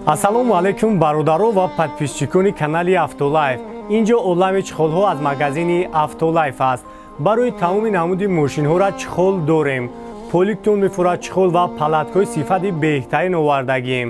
Ассалому алайкум бародаро ва подписчикони канали Автолайф. Инҷо олами чехолҳо аз магазини Автолайф аст. Барои тамоми намуди мошинҳоро чехол дорем. Поликтон мефурад чехол ва палаткҳои сифати беҳтарин овардагием.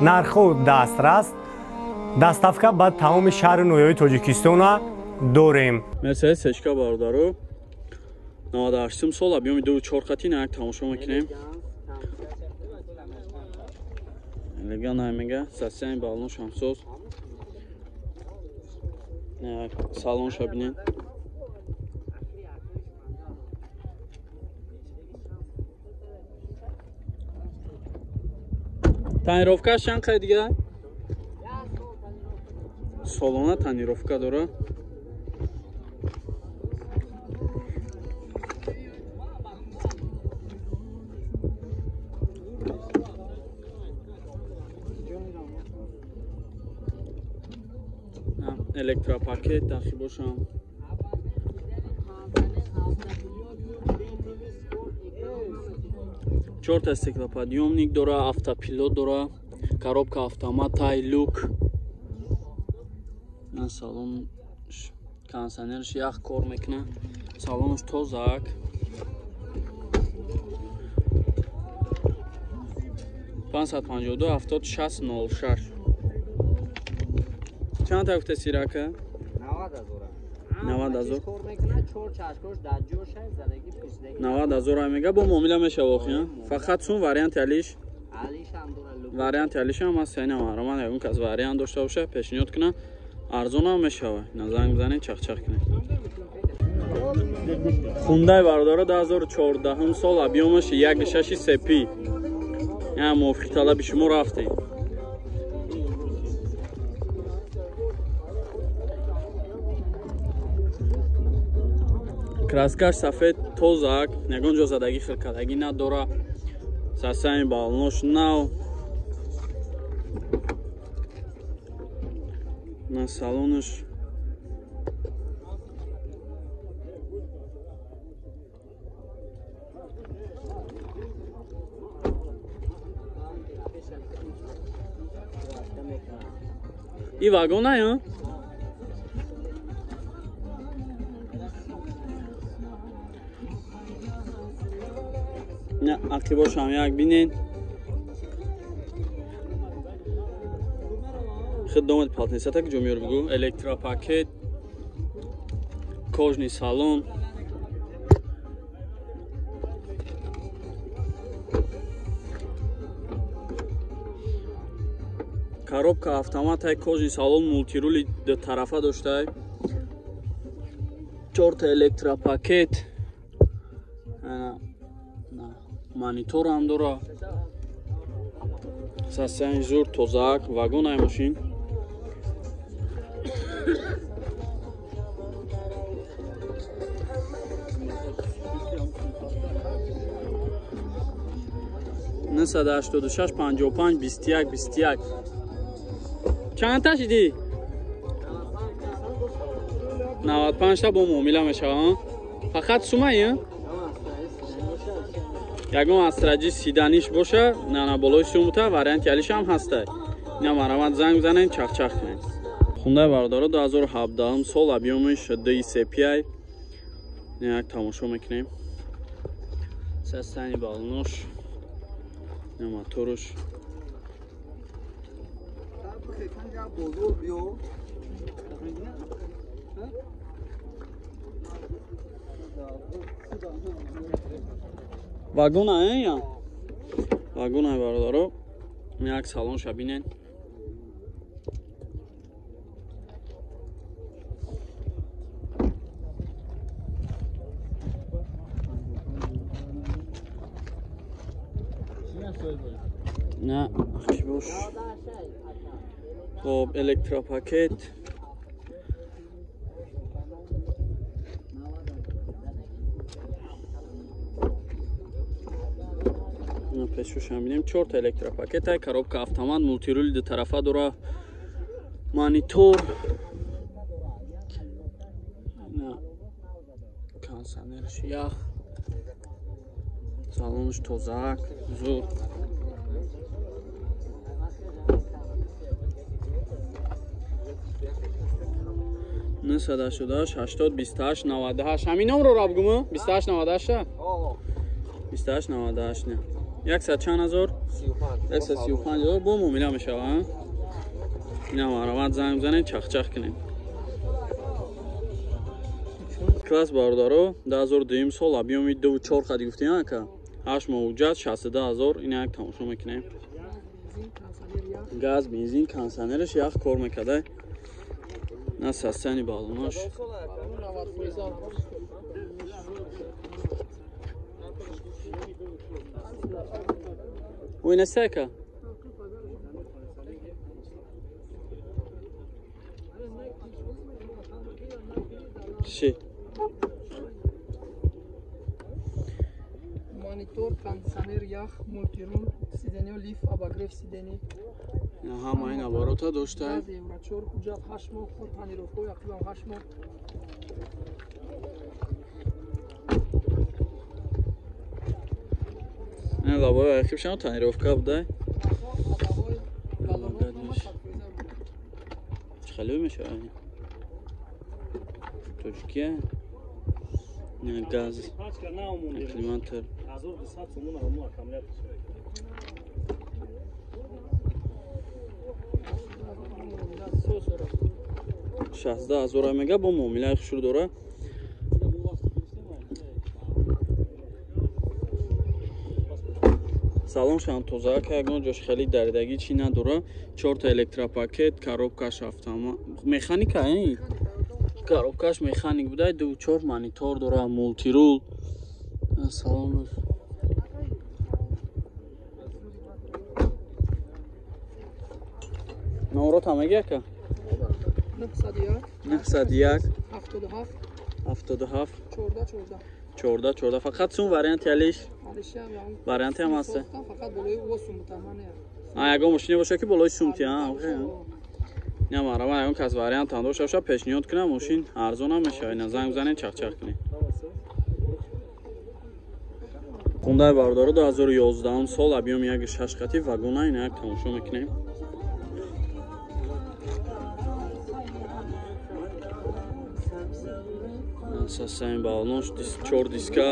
Нархҳо дастрас, доставка ба тамоми шаҳру ноҳияҳои Тоҷикистона дорем. Мерседес сечка бародаро 98 сол объёми 2.4 қати як тамошо мекунем. Элеган мега, состояние баллон шамсоз. Салон шабинен. Тонировка чанд қай дига? Солона тонировка дора. Электропакет дахи бошам. Чорта стеклоподъёмник дора, автопилот дора, коробка автомат, тай люк. Салон кондиционерш ях кор мекунад. Салонаш тозак. 552 70 06. Чанд та гуфта сирака? 90,000. Кор мекунад, 4 чашкош дар ҷоша, задагӣ пӯшидагӣ. 90,000 мега бо муомила мешава охи, фақат сум варианти алиш. Алиш ҳам дора. Варианти алиш ҳам аст, ина мароман ягон кас вариант дошта боша, пешниҳод кунад, арзон ҳам мешава. Ина занг бизанед, чақчақ кунед. Хундай бародаро 2014 сол объёмаш 1.6 сепи. Я мувофиқи талаби шумо рафтем. Краскаш сафед тозак, ягон ҷо задагӣ хиркадагӣ надора. Сасани балнош нав. На салонаш и вагон ая? Ақибошам як бинед. Худ домад палтнесата ки ҷо меёр бугу. Электропакет, кожный салон. Коробка автоматай, кожный салон, мултирули ду тарафа доштай. Чорта электропакет. Монитор ҳам дора. Состояние зур, тозак, вагон ай мошин. Нӯҳсаду ҳаштоду шаш панҷоҳу панҷ бисту як бисту як. Чанд та шидӣ? 95 та бо муомила мешава. Фақат сумай? Ягон астраҷи сиданиш боша, нана болои сумута варианти алиш ҳам ҳастай. Ина марамат занг бизанед, чақчақ кунед. Хундай бародаро 2017 сол объёмиш DCPI. Як тамошо мекунем. Состояние балнош, моторуш. Вагон ая? Вагон ай бародаро. Як салонша бинед. На, бош. Хоб, электропакет. Пешушам бинем, чорта электропакет, коробка автомат, мултирули ду тарафа дора, монитор, кондиционерш ях, салонш тозак, зур. 988 80 28 98. Ҳамин номро ра бугум? 28 98? 28 98 не. 100 чанд ҳазор? 135 ҳазор бо муомила мешава. Ина марамат занг бизанед, чахчах кунед. Класс бародаро 2002 сол объёми 2.4 қади гуфтем ака. 8 моҳ ҳуҷҷат 62 ҳазор. Ина як тамошо мекунем. Газ, бензин, кондиционераш ях кор мекарда. На состояние баллонаш. Ой, насека. Ши. Монитор, кондиционер, ях, мультирул, сиденье, лифт, обогрев сидений. Ҳама ин оборота дошта. Газ евро 4, ҳуҷҷат 8 моҳ, худ тонировкаи ақибам 8 моҳ. Ин лабои ақибшам тонировка будай. Чӣ хеле мешавад? Тоҷикия? Не, газ. Климатор. 16 ҳазор мега бо муомилаи хушрӯ дора. Салоншам тоза, ка ягон ҷош хеле даридагӣ чӣ надора. 4 та электропакет, коробкаш автомат, механика, коробкаш механик буда, 2.4 монитор дора, мултирул. Салонаш номрот ҳам меги ака? 901 901 77 77 14 14 14 14. Фақат сум варианти алиш? Варианти ҳам ҳаст. Фақат болои о сум бутамане. Ягон мошине боша ки болои сум ти, Не марама ягон кас вариант ҳам дошта боша пешниҳод кунам, мошин арзон ҳам мешава. Ина занг бизанед, чахчах кунед. Хундай бародаро 2011 сол объёми 1.6 қати вагона, ина як тамошо мекунем. Состояние баллонаш 4 диска.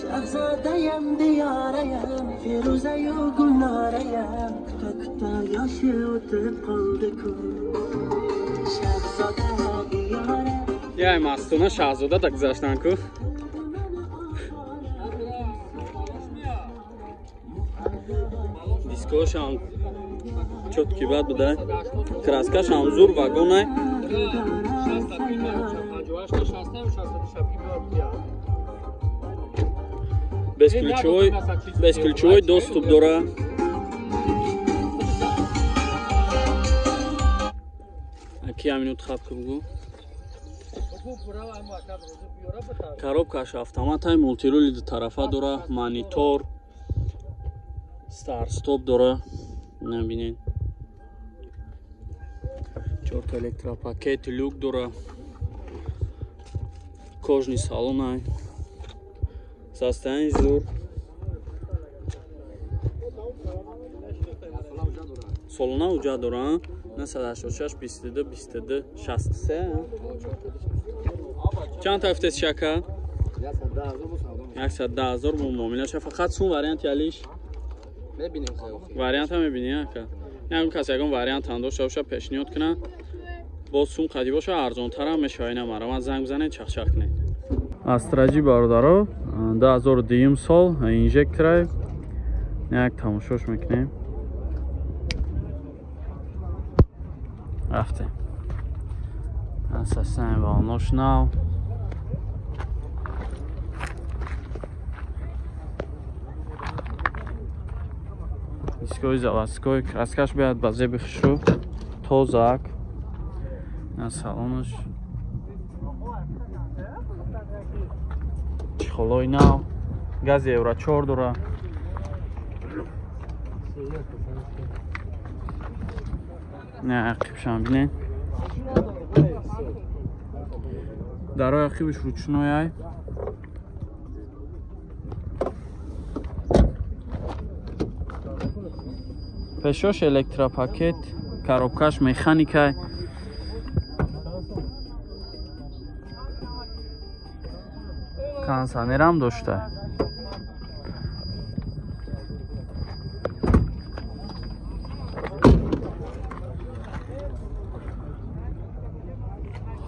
Shahzodayam diyorayam Feruzayu Gulnorayam Kuta-kuta yoshi o'tib qoldi-ku Shahzoda diyoram. Яй мастона Шаҳзода да гузаштан-ку. Дискошам чётки бад буда. Краскашам зур вагонай. Бесключевой доступ дора. Аки минут хаб кубгу. Коробкаш автоматай, мултирули ду тарафа дора, монитор, старт-стоп дора. Набинед. 4 электропакет, люк дора. Кожный салон. Состояние зур. Салона уҷа дора. 986 22 22 63. Чанд тафтес шака? 110 ҳазор бо муомилаша. Фақат сум варианти алиш? Мебинем. Вариант ҳам мебинем ака. Ягон кас ягон вариант ҳам дошта боша пешниҳод кунад. Боз сум қади боша арзонтар ҳам мешава. Ина марамат занг бизанед, чахчах кунед. Астраҷи бародаро 2002 сол инжекторай. Як тамошош мекунем. Рафтем. Асасан балонош нав. Дискои заводской, краскаш бояд ба зеби хушрӯ, тозак. На салонаш чехолои нав, гази евро 4 дора. Не, ақибшам бинед. Дарои ақибиш ручной. Пешош электропакет, Коробкаш механикай. Кондиционерам дошта.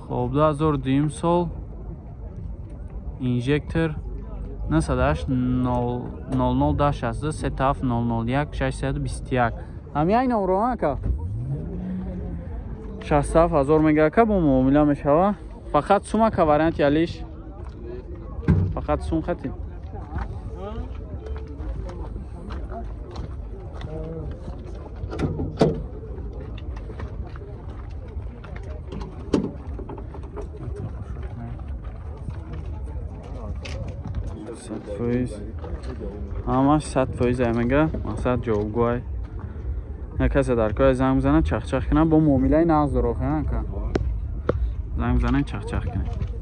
Хоб, 2002 сол инжектор 98 00 10 37 001 621. Ҳами ай номро ака? 67 ҳазор мега ака, бо муомила мешава. Фақат сум ака, варианти алиш. Фақат сум хати. Фоиз. Ҳамаш 100% ай мега, мақсад ҷавобгӯ ай. Як касе дар кор занг бизанад, чахчах кунад, бо муомилаи нағз дорохе ака. Занг бизанад, чахчах кунад.